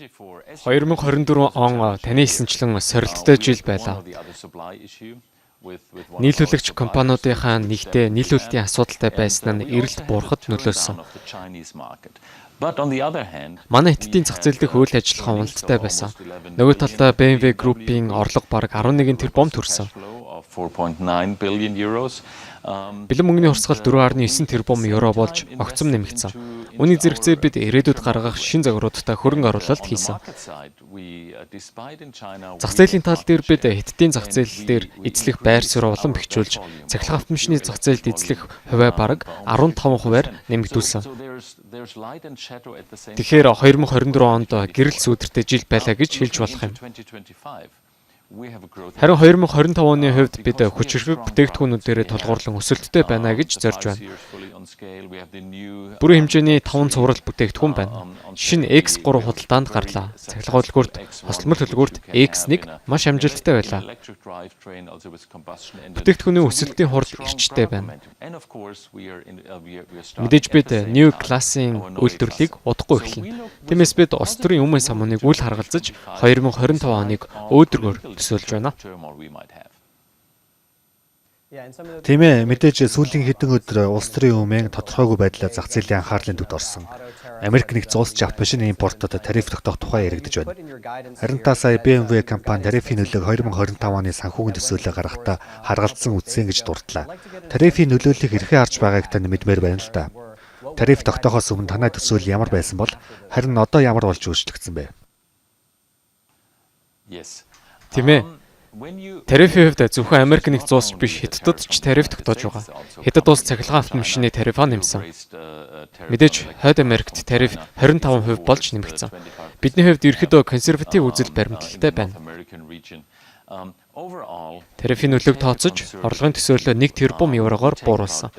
2024 он таны хэлсэнчлэн сорилттой жил байлаа. Нийлүүлэгч компаниудынхаа нэгтээ нийлүүлэлтийн асуудалтай байсан нь эрэлт буурахад нөлөөлсөн. Манай Хятадын зах зээл дэх үйл ажиллагаа уналттай байсан. Нөгөө талдаа BMW Group-ийн орлого бараг 11 тэрбум төрсөн. Бэлэн мөнгөний хурсгал 4.9 тэрбум евро болж огцом нэмэгдсэн. Үүний зэрэгцээ бид ирээдүйд гаргах шинэ загваруудтай хөрөнгө оруулалт хийсэн. Зах зээлийн тал дээр бид Хятадын зах зээл дээр эзлэх байр суурь улам бэхжүүлж, цахилгаан автомашины зах зээлд эзлэх хувиа бараг 15%-аар нэмэгдүүлсэн. Тэгэхээр 2024 онд гэрэл сүүдэртэй жил байлаа гэж хэлж болох юм. Харин 2025 оны хувьд бид хүчирхэг бүтээгдэхүүнүүдээрээ тулгуурлан өсөлттэй байна гэж зорж байна. Бүрэн хэмжээний 5 цуврал бүтээгдэхүүн байна. Шинэ X3 худалдаанд гарлаа. Цахилгаан хөдөлгүүрт, хосломол хөдөлгүүрт X1 маш амжилттай байлаа. Бүтээгдэхүүний өсөлтийн хурд эрчтэй байна. Мэдээж бид New Class-ын үйлдвэрлэлийг удахгүй эхэлнэ. Тиймээс бид улс төрийн өмнө самууныг үл харгалзаж 2025 оныг өөдрөгөөр төсөөлж байна. Тийм ээ, мэдээж сүүлийн хэдэн өдөр улс төрийн өмнө тодорхойгүй байдлаар зах зээлийн анхаарлын төвд орсон. Америк нэгдсэн улс ч автомашины импортод тариф тогтоох тухай яригдаж байна. Харин та сая BMW компани тарифын нөлөөг 2025 оны санхүүгийн төсөөлөл гаргахдаа харгалзсан үзсэн гэж дурдлаа. Тарифын нөлөөллийг хэрхэн харж байгааг тань мэдмээр байна л да. Тариф тогтоохоос өмнө танай төсөөлөл ямар байсан бол харин одоо ямар болж өөрчлөгдсөн бэ? Тийм ээ. Тарифын хувьд зөвхөн Америк нэгдсэн улс биш, Хятадд ч тариф тогтоож байгаа. Хятад улс цахилгаан автомашины тарифаа нэмсэн. Мэдээж Хойд Америкт тариф 25% болж нэмэгдсэн. Бидний хувьд ерөнхийдөө консерватив үзэл баримтлалтай байна. Тарифын нөлөөг тооцож, орлогын төсөөллөө 1 тэрбум еврогоор бууруулсан.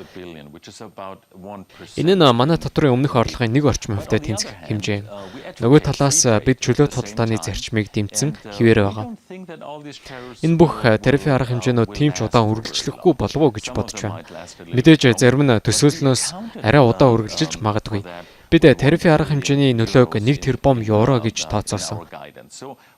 Энэ нь манай татврын өмнөх орлогын 1 орчим хувьтай тэнцэх хэмжээ юм. Нөгөө талаас бид чөлөөт худалдааны зарчмыг дэмжсэн хэвээр байгаа. Энэ бүх тарифын арга хэмжээнүүд тийм ч удаан үргэлжлэхгүй болов уу гэж бодож байна. Мэдээж зарим нь төсөөлснөөс арай удаан үргэлжилж магадгүй. Бид тарифын арга хэмжээний нөлөөг 1 тэрбум евро гэж тооцоолсон.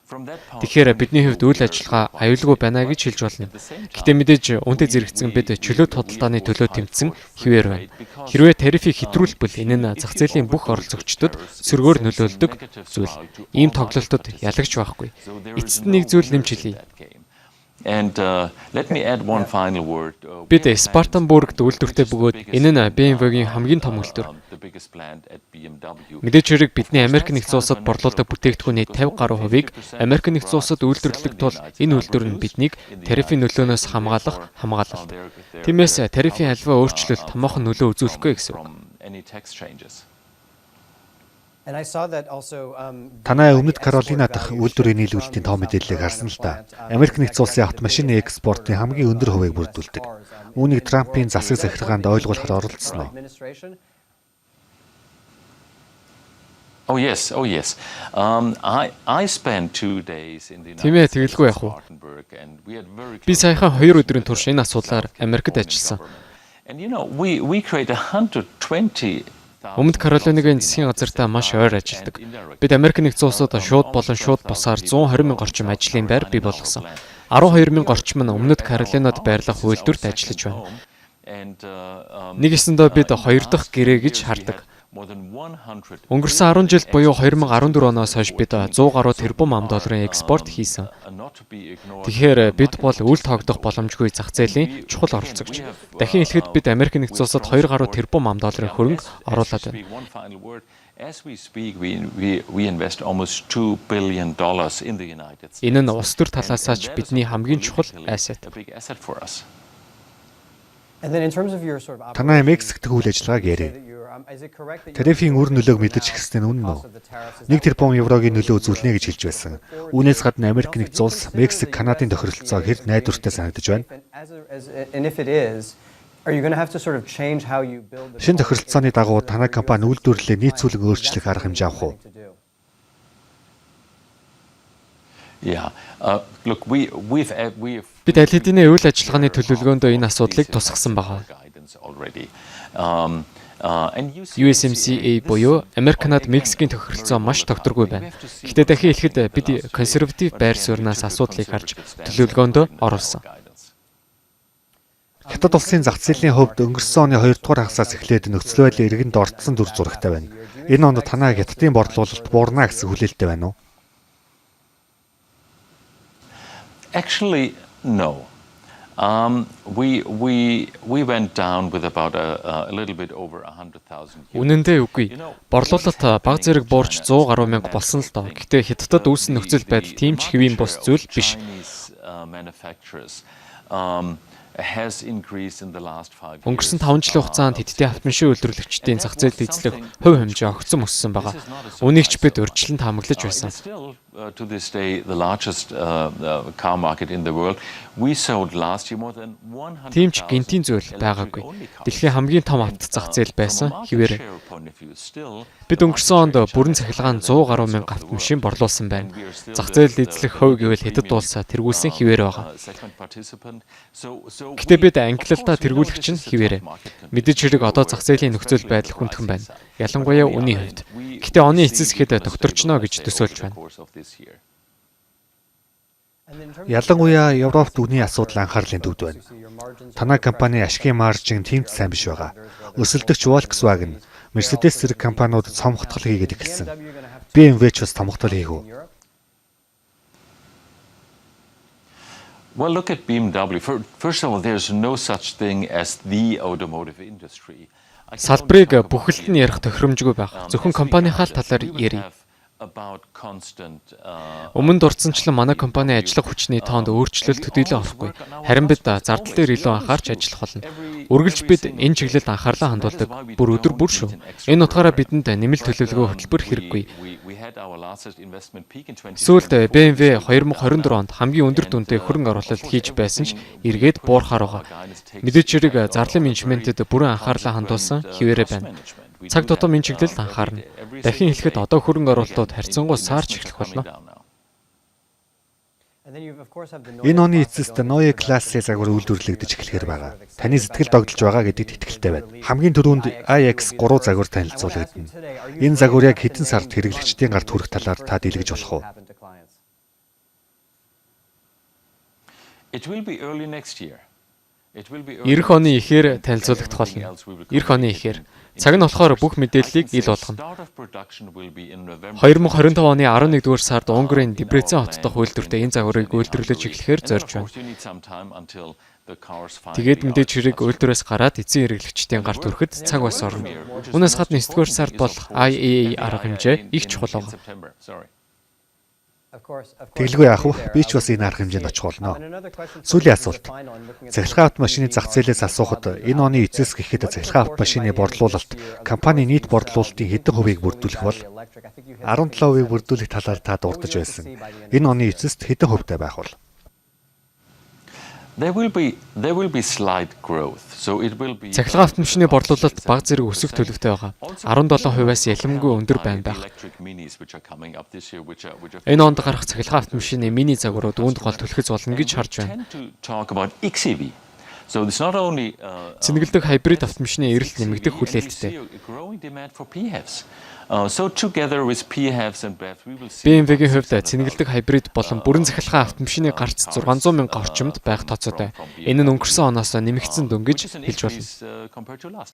Тэгэхээр бидний хувьд үйл ажиллагаа аюулгүй байна гэж хэлж болно. Гэтэ мэдээж үүнтэй зэрэгцэн бид чөлөөт худалдааны төлөө тэмцсэн хэвээр байна. Хэрвээ тарифыг хэтрүүлбэл энэ нь зах зээлийн бүх оролцогчдод сөргөөр нөлөөлдөг зүйл. Ийм тоглолтод ялагч байхгүй. Эцэст нь нэг зүйл нэмж хэлье. Бид Спартанбургт үйлдвэртэй бөгөөд энэ нь BMW-гийн хамгийн том үйлдвэр. Мэдээж хэрэг бидний Америк нэгдсэн улсад борлуулдаг бүтээгдэхүүний 50 гаруй хувийг Америк нэгдсэн улсад үйлдвэрлэдэг тул энэ үйлдвэр нь биднийг тарифын нөлөөнөөс хамгаалах хамгаалалт. Тиймээс тарифын аливаа өөрчлөлт томоохон нөлөө үзүүлэхгүй гэсэн үг. Танай Өмнөд Каролина дахь үйлдвэрийн нийлүүлэлтийн тоо мэдээллийг харсан л да. Америк нэгдсэн улсын автомашины экспортын хамгийн өндөр хувийг бүрдүүлдэг. Үүнийг Трампын засаг захиргаанд ойлгуулахар оролдсон уу? Тийм ээ, тэгэлгүй яах вэ? Би саяхан 2 өдрийн турш энэ асуудлаар Америкт ажилласан. Өмнөд Каролинагийн засгийн газартаа маш ойр ажилладаг. Бид Америк нэгдсэн улсад шууд болон шууд бусаар 120 мянга орчим ажлын байр бий болгосон. 12 мянга орчим нь Өмнөд Каролинад байрлах үйлдвэрт ажиллаж байна. Нэг ёсондоо бид хоёр дахь гэрээ гэж хардаг. Өнгөрсөн 10 жил буюу 2014 оноос хойш бид 100 гаруй тэрбум ам долларын экспорт хийсэн. Тэгэхээр бид бол үл тоогдох боломжгүй зах зээлийн чухал оролцогч. Дахин хэлэхэд бид Америк нэгдсэн улсад 2 гаруй тэрбум ам долларын хөрөнгө оруулаад байна. Энэ нь улс төр талаасаа ч бидний хамгийн чухал ассет. Танай Мексик дэх үйл ажиллагааг яриа. Тарифын үр нөлөөг мэдэж эхэлсэн нь үнэн үү? 1 тэрбум еврогийн нөлөө үзүүлнэ гэж хэлж байсан. Үүнээс гадна Америк нэгдсэн улс, Мексик, Канадын тохиролцоо хэр найдвартай санагдаж байна? Шинэ тохиролцооны дагуу танай компани үйлдвэрлэлээ нийцүүлэн өөрчлөх арга хэмжээ авах уу? Бид аль хэдийнэ үйл ажиллагааны төлөвлөгөөндөө энэ асуудлыг тусгасан байгаа. USMCA буюу Америк, Канада, Мексикийн тохиролцоо маш тогтворгүй байна. Гэхдээ дахин хэлэхэд бид консерватив байр сууриас асуудлыг харж төлөвлөгөөндөө оруулсан. Хятад улсын зах зээлийн хувьд өнгөрсөн оны 2 дугаар хагасаас эхлээд нөхцөл байдал эргэн дордсон дүр зурагтай байна. Энэ онд танай Хятадын борлуулалт буурна гэсэн хүлээлттэй байна уу? Actually, no. We went down with about a little bit over 100,000. Үнэн дээр үгүй. Борлуулалт бага зэрэг буурч 100 гаруй мянга болсон л доо. Гэхдээ Хятадад үүссэн нөхцөл байдал тийм ч хэвийн бус зүйл биш. Өнгөрсөн 5 жилийн хугацаанд Хятадын автомашин үйлдвэрлэгчдийн зах зээлд эзлэх хувь хэмжээ огцом өссөн байгаа. Үүнийг ч бид урьдчилан таамаглаж байсан. To this day the largest car market in the world. We sold last year more than 100,000. Тийм ч гэнэтийн зүйл байгаагүй. Дэлхийн хамгийн том авто зах зээл байсан хэвээрээ. Бид өнгөрсөн онд бүрэн цахилгаан 100 гаруй мянга автомашин борлуулсан байна. Зах зээлд эзлэх хувь гэвэл Хятад улсаа тэргүүлсэн хэвээрээ байгаа. Гэхдээ бид ангилалтаа тэргүүлэх чинь хэвээрээ. Мэдээж хэрэг одоо зах зээлийн нөхцөл байдал хүндхэн байна. Ялангуяа үнийн хувьд. Гэхдээ оны эцэс ихэд тогтворчно гэж төсөөлж байна. Ялангуяа Европт үнийн асуудал анхаарлын төвд байна. Танай компани ашигын маржин тийм ч сайн биш байгаа. Өрсөлдөгч Volkswagen, Mercedes зэрэг компаниуд цомготгол хийгээд эхэлсэн. BMW ч бас томготол хийх үү? Well, look at BMW. First of all, there's no such thing as the automotive industry. Салбарыг бүхэлд нь ярих тохиромжгүй байх. Зөвхөн компанийнхаа л талаар ярив. Өмнө дурдсанчлан манай компани ажиллах хүчний тоонд өөрчлөлт төдийлөн орохгүй. Харин бид зардал дээр илүү анхаарч ажиллах болно. Үргэлж бид энэ чиглэлд анхаарлаа хандуулдаг. Бүр өдөр бүр шүү. Энэ утгаараа бидэнд нэмэлт төлөвлөгөө хөтөлбөр хэрэггүй. Сүүлд BMW 2024 онд хамгийн өндөр дүнтэй хөрөнгө оруулалт хийж байсан ч эргээд буурахаар байгаа. Мэдээж хэрэг зарлын менежментэд бүрэн анхаарлаа хандуулсан хэвээрээ байна. Цаг тутам энэ чиглэлд анхаарна. Дахин хэлэхэд одоо хөрөнгө оруулалтууд харьцангуй саарч эхлэх болно. Энэ оны эцэст Neue Klasse загвар үйлдвэрлэгдэж эхлэхээр байгаа. Таны сэтгэл догдолж байгаа гэдэгт итгэлтэй байна. Хамгийн түрүүнд iX3 загвар танилцуулагдана. Энэ загвар яг хэдэн сард хэрэглэгчдийн гарт хүрэх талаар та дийлгэж болох уу? It will be early next year. Ирэх оны эхээр танилцуулагдах болно. Ирэх оны эхээр. Цаг нь болохоор бүх мэдээллийг ил болгоно. 2025 оны 11-р сард Унгарын Дебрецен хот дахь үйлдвэртээ энэ загварыг үйлдвэрлэж эхлэхээр зорж байна. Тэгээд мэдээж хэрэг үйлдвэрээс гараад эцсийн хэрэглэгчдийн гарт хүрэхэд цаг бас орно. Үүнээс гадна 9-р сард болох IAA арга хэмжээ их чухал байгаа. Тэгэлгүй яах вэ? Би ч бас энэ арга хэмжээнд очих болно. Сүүлийн асуулт. Цахилгаан автомашины зах зээлээс асуухад энэ оны эцэс гэхэд цахилгаан автомашины борлуулалт компани нийт борлуулалтын хэдэн хувийг бүрдүүлэх бол? 17%-ийг бүрдүүлэх талаар та дурдаж байсан. Энэ оны эцэст хэдэн хувьтай байх вэ? There will be there will be slight growth. So it will be Цахилгаан автомашины борлуулалт бага зэрэг өсөх төлөвтэй байгаа. 17%-аас ялимгүй өндөр байна байх. Энэ онд гарах цахилгаан автомашины мини загварууд үүнд гол түлхэц болно гэж харж байна. Цэнэгэлдэх хайбрид автомашины эрэлт нэмэгдэх хүлээлттэй. BMW-гийн хувьд цэнэгэлдэх хайбрид болон бүрэн цахилгаан автомашины гарц 600 мянга орчимд байх тооцоотой. Энэ нь өнгөрсөн оноос нэмэгдсэн дүн гэж хэлж болно.